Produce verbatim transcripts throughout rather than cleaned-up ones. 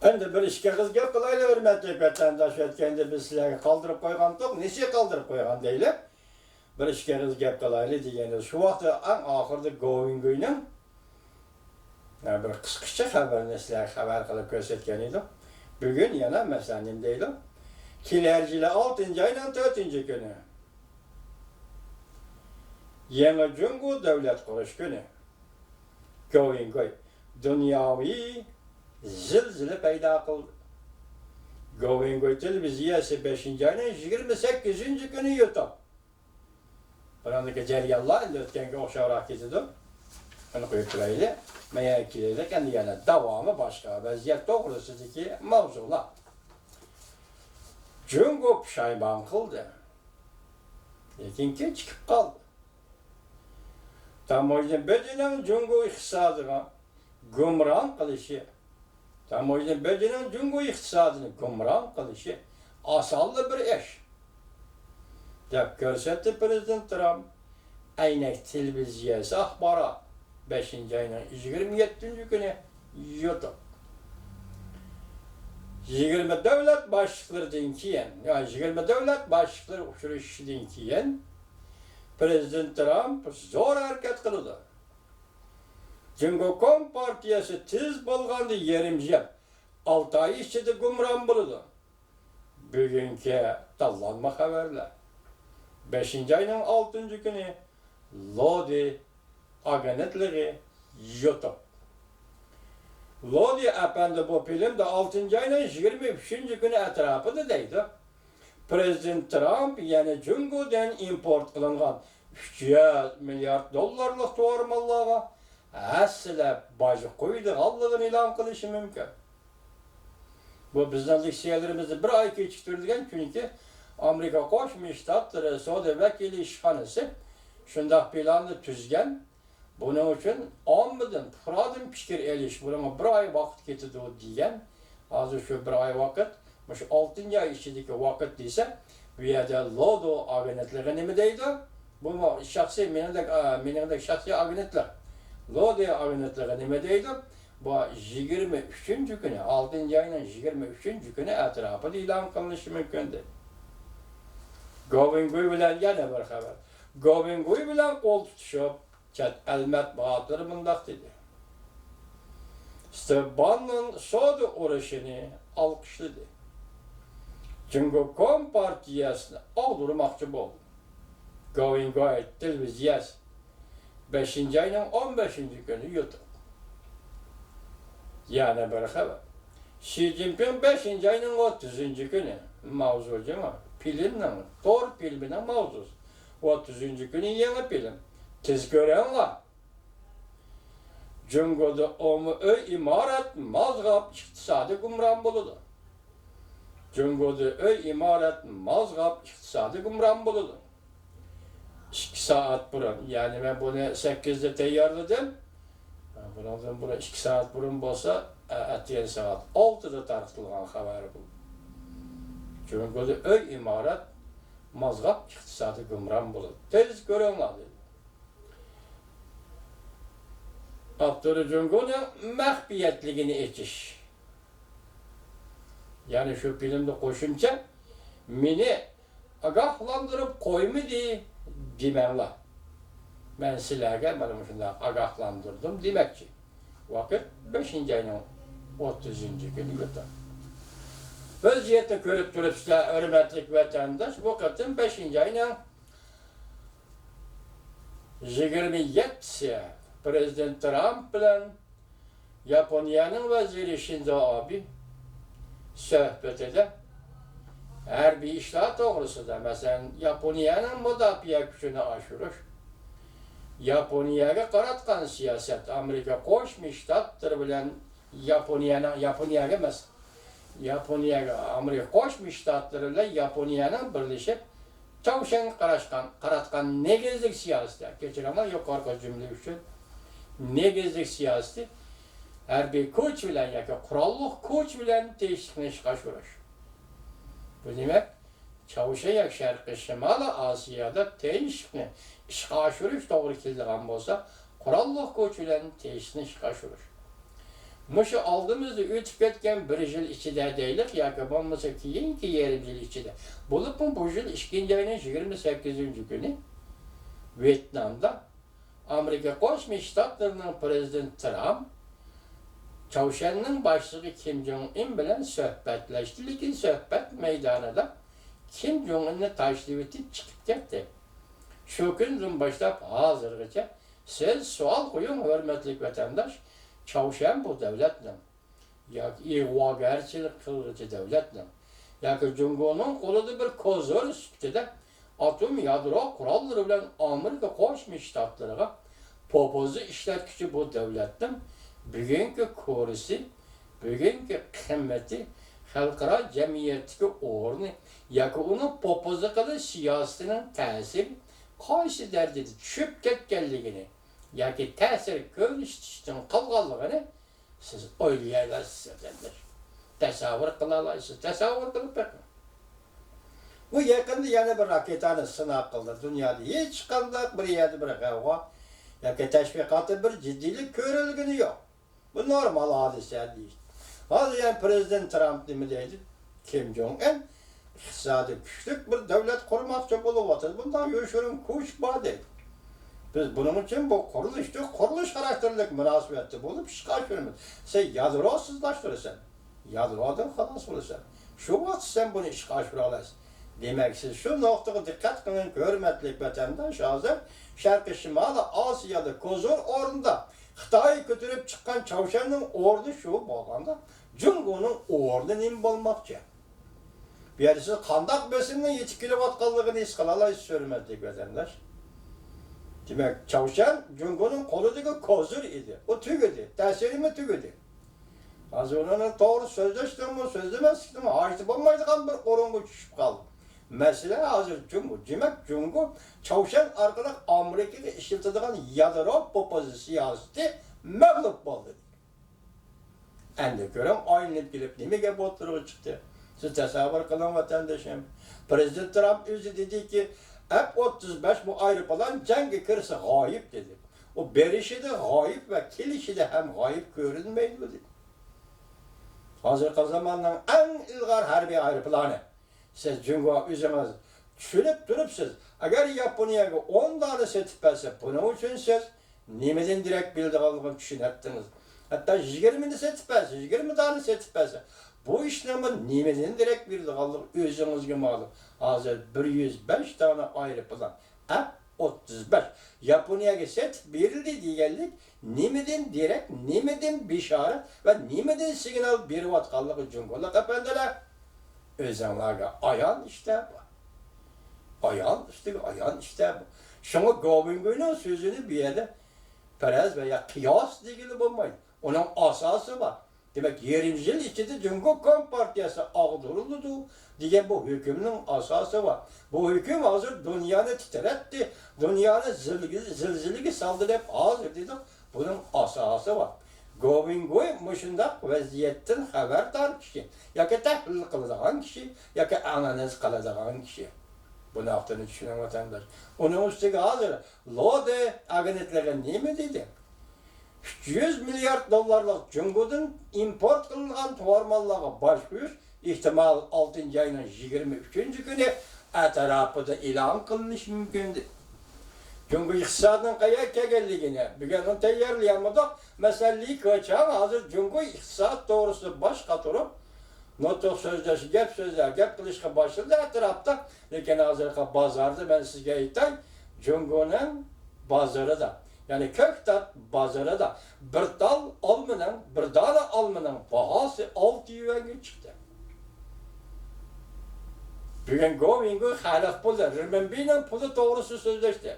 ئەمدى بىر ئىككى ئېغىز گەپ قىلايلى، ھۆرمەتلىك ۋەتەنداش. ئۆتكەندە بىز سىلەرگە قالدۇرۇپ قويغانتۇق، نېسى قالدۇرۇپ قويغان دەيلى. بىر ئىككى ئېغىز گەپ قىلايلى دېگەندە، شۇ ۋاقىتتا ئەڭ ئاخىرىدا گوۋېنگۇينىڭ، ھە، بىر قىسقىچە خەۋىرىنى سىلەرگە خەۋەر قىلىپ كۆرسەتكەن ئىدۇق. بۈگۈن يەنە، مەسىلەن، نېمە دەيدۇ؟ كېلەر يىلى ئالتىنچى ئاينىڭ تۆتىنچى كۈنى يېڭى جۇڭگو دۆلەت قۇرۇش كۈنى. گوۋېنگۇي دۇنياۋى زىلزىلە پەيدا قىلدى. گوۋېنگۇي تېلېۋىزىيەسى بەشىنچى ئاينىڭ يىگىرمە سەككىزىنچى كۈنى يوتاپ. بۇنىڭدىكى جەريانلار ئەمدى ئۆتكەنگە ئوخشاۋراق كېتىدۇ. بۇنى قويۇپ تۇرايلى. مەن يەنە كېلەيلى، ئەمدى يەنە داۋامى باشقا ۋەزىيەت توغرىسىدىكى ماۋزۇلار. جۇڭگو پۇشايمان قىلدى. لېكىن كېچىكىپ قالدى. تاموژنا بېجىنىڭ جۇڭگو ئىقتىسادىغا گۇمران قىلىشى، تاموژنا بېجىنىڭ جۇڭگو ئىقتىسادىنى گۇمران قىلىشى ئاسانلا بىر ئىش، دەپ كۆرسەتتى پىرېزىدېنت ترامپ. ئەينەك تېلېۋىزىيەسى ئاخبارات بەشىنچى ئاينىڭ يىگىرمە يەتتىنچى كۈنى يوتۇپ. يىگىرمە دۆلەت باشلىقلىرىدىن كېيىن، يا، يىگىرمە دۆلەت باشلىقلىرى ئۇچرىشىشىدىن كېيىن، پىرېزىدېنت ترامپ زور ھەرىكەت قىلىدۇ. جۇڭگو كومپارتىيەسى تېز بولغاندا يېرىم يىل، ئالتە ئاي ئىچىدە گۇمران بولىدۇ. بۈگۈنكى تاللانما خەۋەرلەر. بەشىنچى ئاينىڭ ئالتىنچى كۈنى لودى ئاگېنتلىقى يوتۇپ. لودى ئەپەندى بۇ فىلىمدا ئالتىنچى ئاينىڭ يىگىرمە ئۈچىنچى كۈنى ئەتراپىدا دەيدۇ. پىرېزىدېنت ترامپ يەنە جۇڭگودىن ئىمپورت قىلىنغان ئۈچ يۈز مىليارد دوللارلىق تورماللارغا ھەسسىلەپ باج قويىدىغانلىقىنى ئېلان قىلىشى مۇمكىن. بۇ بىزنىڭ لېكسىيەلىرىمىزنى بىر ئاي كېچىكتۈرۈلگەن، چۈنكى ئامېرىكا قوشما شتاتلىرى سودا ۋەكىلى ئىشخانىسى شۇنداق پىلاننى تۈزگەن. بۇنىڭ ئۈچۈن ئاممىدىن، پۇقرادىن پىكىر ئېلىش، بۇنىڭغا بىر ئاي ۋاقىت كېتىدۇ دېگەن. ھازىر شۇ بىر ئاي ۋاقىت، مۇشۇ ئالتىنچى ئاي ئىچىدىكى ۋاقىت دېسە، بۇ يەردە لودو ئاگېنتلىقى نېمە دەيدۇ؟ بۇمۇ شەخسىي، مېنىڭدەك، ئا، مېنىڭدەك شەخسىي ئاگېنتلىق. لودو ئاگېنتلىقى نېمە دەيدۇ؟ بۇ يىگىرمە ئۈچىنچى كۈنى، ئالتىنچى ئاينىڭ يىگىرمە ئۈچىنچى كۈنى ئەتراپىدا ئېلان قىلىنىشى مۇمكىن، دېدى. گوۋېنگۇي بىلەن يەنە بىر خەۋەر. گوۋېنگۇي بىلەن قول تۇتۇشۇپ، چەت ئەل مەتبۇئاتلىرى مۇنداق دېدى: ستېف باننون سودا ئۇرۇشىنى ئالقىشلىدى. جۇڭگو كومپارتىيەسىنى ئاغدۇرماقچى بولدى. گوۋېنگۇي تېلېۋىزىيەسى بەشىنچى ئاينىڭ ئون بەشىنچى كۈنى يوتۇق. يەنە بىر خەۋەر. شى جىنپىڭ بەشىنچى ئاينىڭ ئوتتۇزىنچى كۈنى، ماۋزۇ جېڭى، فىلىمنىڭ، تور فىلىمىنىڭ ماۋزۇسى. ئوتتۇزىنچى كۈنى يېڭى فىلىم. تېز كۆرۈڭلار. جۇڭگودا ئومۇ ئۆي ئىمارەت مازغاپ ئىقتىسادى گۇمران بولىدۇ. جۇڭگودا ئۆي ئىمارەت مازغاپ ئىقتىسادى گۇمران بولىدۇ. ئىككى سائەت بۇرۇن، يەنى مەن بۇنى سەككىزدە تەييارلىدىم. بۇنىڭدىن بۇرۇن ئىككى سائەت بۇرۇن بولسا، ئە-، ئەتىگەن سائەت ئالتىدا تارقىتىلغان خەۋەر بۇ. جۇڭگودا ئۆي ئىمارەت مازغاپ ئىقتىسادى گۇمران بولىدۇ. تېز كۆرۈڭلار، دېدى. ئاپتورى جۇڭگونىڭ مەخپىيەتلىكىنى ئېچىش. يەنى شۇ فىلىمدا قوشۇمچە مېنى ئاگاھلاندۇرۇپ قويمىدى دېمەڭلار. مەن سىلەرگە مانا مۇشۇنداق ئاگاھلاندۇردۇم دېمەكچى. ۋاقىت بەشىنچى ئاينىڭ ئوتتۇزىنچى كۈنى يوتۇپ. ۋەزىيەتنى كۆرۈپ تۇرۇپسىلەر، ھۆرمەتلىك ۋەتەنداش، بۇ قېتىم بەشىنچى ئاينىڭ يىگىرمە يەتتىسى پىرېزىدېنت ترامپ بىلەن ياپونىيەنىڭ ۋەزىرى شىنزو ئابې سۆھبىتىدە ھەربىي ئىشلار توغرىسىدا، مەسىلەن، ياپونىيەنىڭ مۇداپىئە كۈچىنى ئاشۇرۇش، ياپونىيەگە قاراتقان سىياسەت، ئامېرىكا قوشما شتاتلىرى بىلەن ياپونىيەنىڭ، ياپونىيەگە ئەمەس، ياپونىيەگە، ئامېرىكا قوشما شتاتلىرى بىلەن ياپونىيەنىڭ بىرلىشىپ چاۋشيەنگە قاراشقان، قاراتقان نېگىزلىك سىياسىتى، كەچۈرۈڭلار، يۇقىرىقى جۈملە ئۈچۈن، نېگىزلىك سىياسىتى ھەربىي كۈچ بىلەن ياكى قوراللىق كۈچ بىلەن تىنچلىقنى ئىشقا ئاشۇرۇش. بۇ دېمەك، چاۋشيەن ياكى شەرقىي شىمالىي ئاسىيادا تىنچلىقنى ئىشقا ئاشۇرۇش توغرا كېلىدىغان بولسا، قوراللىق كۈچ بىلەن تىنچلىقنى ئىشقا ئاشۇرۇش. مۇشۇ ئالدىمىزدا ئۆتۈپ كەتكەن بىر يىل ئىچىدە دەيلىك، ياكى بولمىسا كېيىنكى يېرىم يىل ئىچىدە، بولۇپمۇ بۇ يىل ئىككىنچى ئاينىڭ يىگىرمە سەككىزىنچى كۈنى ۋيېتنامدا ئامېرىكا قوشما شتاتلىرىنىڭ پىرېزىدېنتى ترامپ چاۋشيەننىڭ باشلىقى كىم جوڭ ئىن بىلەن سۆھبەتلەشتى، لېكىن سۆھبەت مەيدانىدا كىم جوڭ ئىننى تاشلىۋېتىپ چىقىپ كەتتى. شۇ كۈندىن باشلاپ ھازىرغىچە سىز سوئال قويۇڭ، ھۆرمەتلىك ۋەتەنداش، چاۋشيەن بۇ دۆلەتنىڭ ياكى ئىغۋاگەرچىلىك قىلغۇچى دۆلەتنىڭ ياكى جۇڭگونىڭ قولىدا بىر كوزىر سۈپىتىدە ئاتوم يادرو قوراللىرى بىلەن ئامېرىكا قوشما شتاتلىرىغا پوپوزا ئىشلەتكۈچى بۇ دۆلەتنىڭ بۈگۈنكى كۇرسى، بۈگۈنكى قىممىتى، خەلقئارا جەمئىيەتتىكى ئورنى ياكى ئۇنىڭ پوپوزا قىلىش سىياسىتىنىڭ تەسىرى قايسى دەرىجىدە چۈشۈپ كەتكەنلىكىنى ياكى تەسىر كۆرسىتىشتىن قالغانلىقىنى سىز ئويلىيالايسىز، ۋەتەنداش. تەسەۋۋۇر قىلالايسىز، تەسەۋۋۇر قىلىپ بېقىڭ. بۇ يېقىندا يەنە بىر راكېتانى سىناق قىلدى. دۇنيادا ھېچقانداق بىر يەردە بىر غەۋغا ياكى تەشۋىقاتتا بىر جىددىيلىك كۆرۈلگىنى يوق. بۇ نورمال ھادىسە دېيىش. ھازىر يەنە پىرېزىدېنت ترامپ نېمە دەيدۇ؟ كىم جوڭ ئىن ئىقتىسادىي كۈچلۈك بىر دۆلەت قۇرماقچى بولۇۋاتىدۇ. بۇنداق يوشۇرۇن كۈچ بار دەيدۇ. بىز بۇنىڭ ئۈچۈن بۇ قۇرۇلۇشتا قۇرۇلۇش خاراكتېرلىك مۇناسىۋەتتە بولۇپ ئىشقا ئاشۇرىمىز. سەن يادرو سىزلاشتۇرىسەن. يادرودىن خالاس بولىسەن. شۇ ۋاقىت سەن بۇنى ئىشقا ئاشۇرالايسەن. دېمەك، سىز شۇ نۇقتىغا دىققەت قىلىڭ، ھۆرمەتلىك ۋەتەنداش. ھازىر شەرقىي شىمالىي ئاسىيادا كوزىر ئورنىدا خىتاي كۆتۈرۈپ چىققان چاۋشيەننىڭ ئورنى شۇ بولغاندا، جۇڭگونىڭ ئورنى نېمە بولماقچى؟ بۇ يەردە سىز قانداق بېسىمنىڭ يېتىپ كېلىۋاتقانلىقىنى ھېس قىلالايسىز، ھۆرمەتلىك ۋەتەنداش. دېمەك، چاۋشيەن جۇڭگونىڭ قولىدىكى كوزىر ئىدى. ئۇ تۈگىدى، تەسىرىمۇ تۈگىدى. ھازىر ئۇنىڭ توغرا سۆزلەشنىڭمۇ، سۆزلىمەسلىكنىڭمۇ ھاجىتى بولمايدىغان بىر ئورۇنغا چۈشۈپ قالدى. مەسىلە ھازىر جۇڭگو. دېمەك، جۇڭگو چاۋشيەن ئارقىلىق ئامېرىكىغا ئىشلىتىدىغان يادرو پوپوزا سىياسىتى مەغلۇپ بولدى. ئەمدى كۆرۈڭ، ئايلىنىپ كېلىپ نېمە گەپ ئوتتۇرىغا چىقتى؟ سىز تەسەۋۋۇر قىلىڭ، ۋەتەندىشىم. پىرېزىدېنت ترامپ ئۆزى دېدىكى، ئەپ ئوتتۇز بەش بۇ ئايروپىلان جەڭگە كىرسە غايىب دېدى. ئۇ بېرىشىدە غايىب ۋە كېلىشىدە ھەم غايىب كۆرۈنمەيدۇ دېدى. ھازىرقى زاماننىڭ ئەڭ ئىلغار ھەربىي ئايروپىلانى. سىز جۇڭگو ئۆزىڭىز چۈشىنىپ تۇرۇپسىز، ئەگەر ياپونىيەگە ئون دانە سېتىپ بەرسە، بۇنىڭ ئۈچۈن سىز نېمىدىن دېرەك بېرىدىغانلىقىنى چۈشىنەتتىڭىز. ھەتتا يىگىرمىنى سېتىپ بەرسە، يىگىرمە دانە سېتىپ بەرسە، بۇ ئىشنىڭمۇ نېمىدىن دېرەك بېرىدىغانلىقى ئۆزىڭىزگە مەلۇم. ھازىر بىر يۈز بەش دانە ئايروپىلان، ئەپ ئوتتۇز بەش ياپونىيەگە سېتىپ بېرىلدى دېگەنلىك نېمىدىن دېرەك، نېمىدىن بېشارەت ۋە نېمىدىن سىگنال بېرىۋاتقانلىقى جۇڭگولۇق ئەپەندىلەر، ئۆزۈڭلارغا ئايان ئىشتە بۇ. ئايان ئۈستىگە ئايان ئىشتە بۇ. شۇڭا گوۋېنگۇينىڭ سۆزىنى بۇ يەردە پەرەز ۋە يا قىياس دېگىلى بولمايدۇ. ئۇنىڭ ئاساسى بار. دېمەك، يېرىم يىل ئىچىدە جۇڭگو كومپارتىيەسى ئاغدۇرۇلىدۇ دېگەن بۇ ھۆكۈمنىڭ ئاساسى بار. بۇ ھۆكۈم ھازىر دۇنيانى تىترەتتى، دۇنيانى زىلزىلە-، زىلزىلىگە سالدى دەپ ھازىر دېدۇق. بۇنىڭ ئاساسى بار. گوۋېنگۇي مۇشۇنداق ۋەزىيەتتىن خەۋەردار كىشى، ياكى تەھلىل قىلىدىغان كىشى، ياكى ئانالىز قىلىدىغان كىشى. بۇ نۇقتىنى چۈشىنىڭ، ۋەتەنداش. ئۇنىڭ ئۈستىگە ھازىر لودې ئاگېنتلىقى نېمە دېدى؟ ئۈچ يۈز مىليارد دوللارلىق جۇڭگودىن ئىمپورت قىلىنغان تاۋار ماللارغا باج قويۇش ئېھتىمال ئالتىنچى ئاينىڭ يىگىرمە ئۈچىنچى كۈنى ئەتراپىدا ئېلان قىلىنىشى مۇمكىن، دېدى. جۇڭگو ئىقتىسادىنىڭ قەيەرگە كەلگەنلىكىنى بۈگۈن تەييارلىيالمىدۇق. مەسىلەن، لى كېچياڭ ھازىر جۇڭگو ئىقتىساد توغرىسىدا باش قاتۇرۇپ، نۇتۇق سۆزلەش، گەپ سۆزلەش، گەپ قىلىشقا باشلىدى ئەتراپتا. لېكىن ھازىرقى بازاردا مەن سىزگە ئېيتاي، جۇڭگونىڭ بازىرىدا، يەنى كۆكتات بازىرىدا بىر تال ئالمىنىڭ، بىر دانە ئالمىنىڭ باھاسى ئالتە يۈەنگە چىقتى. بۈگۈن گوۋېنگۇي خەلق پۇلى، رېنمىنبىنىڭ پۇلى توغرىسىدا سۆزلەشتى.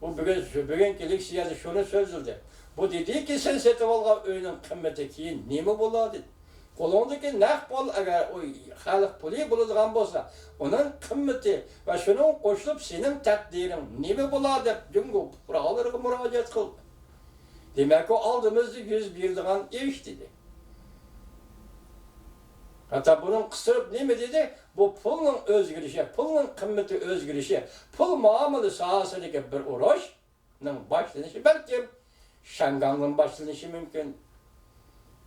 بۇ بۈگۈن، بۈگۈنكى لېكسىيەدە شۇنى سۆزلىدى. بۇ دېدىكى، سەن سېتىۋالغان ئۆينىڭ قىممىتى كېيىن نېمە بولار دېدى. قولۇڭدىكى نەق پۇل ئەگەر ئۇ خەلق پۇلى بولىدىغان بولسا، ئۇنىڭ قىممىتى ۋە شۇنىڭغا قوشۇلۇپ سېنىڭ تەقدىرىڭ نېمە بولار دەپ جۇڭگو پۇقرالىرىغا مۇراجىئەت قىلدى. دېمەك، ئۇ ئالدىمىزدا يۈز بېرىدىغان ئىش دېدى. ھەتتا بۇنىڭ قىستۇرۇپ نېمە دېدى؟ بۇ پۇلنىڭ ئۆزگىرىشى، پۇلنىڭ قىممىتى ئۆزگىرىشى، پۇل مۇئامىلە ساھەسىدىكى بىر ئۇرۇش، نىڭ باشلىنىشى بەلكىم شياڭگاڭدىن باشلىنىشى مۇمكىن.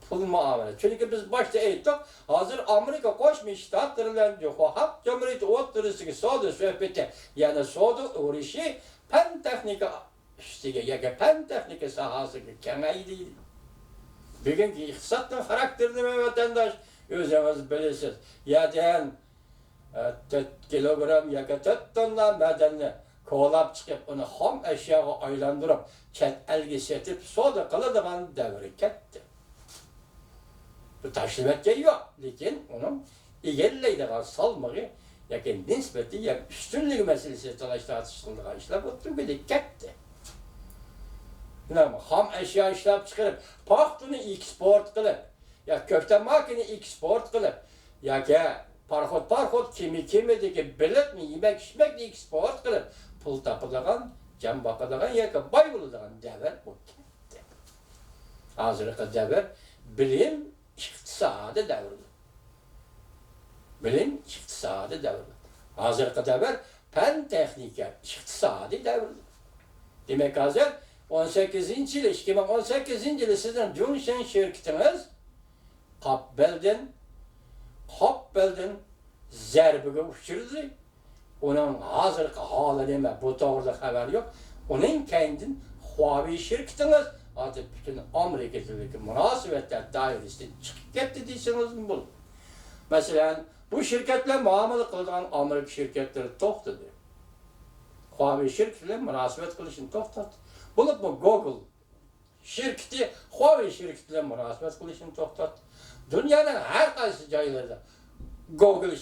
پۇل مۇئامىلە. چۈنكى بىز باشتا ئېيتتۇق، ھازىر ئامېرىكا قوشما شتاتلىرى بىلەن جۇڭخۇا خەلق جۇمھۇرىيىتى ئوتتۇرىسىدىكى سودا سۆھبىتى، يەنى سودا ئۇرۇشى پەن تېخنىكا ئۈستىگە ياكى پەن تېخنىكا ساھەسىگە كېڭەيدى. بۈگۈنكى ئىقتىسادنىڭ خاراكتېرى نېمە، ۋەتەنداش؟ ئۆزىڭىز بىلىسىز. يەردىن ئە، تۆت كىلوگرام ياكى تۆت توننا مەدەننى كولاپ چىقىپ، ئۇنى خام ئەشياغا ئايلاندۇرۇپ، چەت ئەلگە سېتىپ سودا قىلىدىغان دەۋر كەتتى. بۇ تاشلىۋەتكەن يوق، لېكىن ئۇنىڭ ئىگىلەيدىغان سالمىقى ياكى نىسبىتى ياكى ئۈستۈنلۈكى مەسىلىسى تالاش-تارتىش قىلىدىغان ئىشلار بۇ تۈگىدى، كەتتى. مانا خام ئەشيا ئىشلەپ چىقىرىپ، پاختىنى ئېكسپورت قىلىپ، يا كۆكتات ماكىنى ئېكسپورت قىلىپ، ياكى پاراخوت، پاراخوت، كېمە، كېمىدىكى بېلىقنى، يېمەك-ئىچمەكنى ئېكسپورت قىلىپ، پۇل تاپىدىغان، جان باقىدىغان ياكى باي بولىدىغان دەۋر بولۇپ كەتتى. ھازىرقى دەۋر بىلىم ئىقتىسادى دەۋرىدۇر. بىلىم ئىقتىسادى دەۋرىدۇر. ھازىرقى دەۋر پەن تېخنىكا ئىقتىسادى دەۋرىدۇر. دېمەك، ھازىر ئون سەككىزىنچى يىلى، ئىككى مىڭ ئون سەككىزىنچى يىلى سىزنىڭ جۇڭشېن شىركىتىڭىز قاپبەلدىن، قاپبەلدىن زەربىگە ئۇچرىدى. ئۇنىڭ ھازىرقى ھالى نېمە، بۇ توغرىدا خەۋەر يوق. ئۇنىڭ كەينىدىن خۇاۋېي شىركىتىڭىز ھازىر پۈتۈن ئامېرىكىدىكى مۇناسىۋەتلەر دائىرىسىدىن چىقىپ كەتتى دېسىڭىزمۇ بولىدۇ. مەسىلەن، بۇ شىركەت بىلەن مۇئامىلە قىلىدىغان ئامېرىكا شىركەتلىرى توختىدى. خۇاۋېي شىركىتى بىلەن مۇناسىۋەت قىلىشنى توختاتتى. بولۇپمۇ گوگل شىركىتى خۇاۋېي شىركىتى بىلەن مۇناسىۋەت قىلىشنى توختاتتى. دۇنيانىڭ ھەر قايسى جايلىرىدا گوگل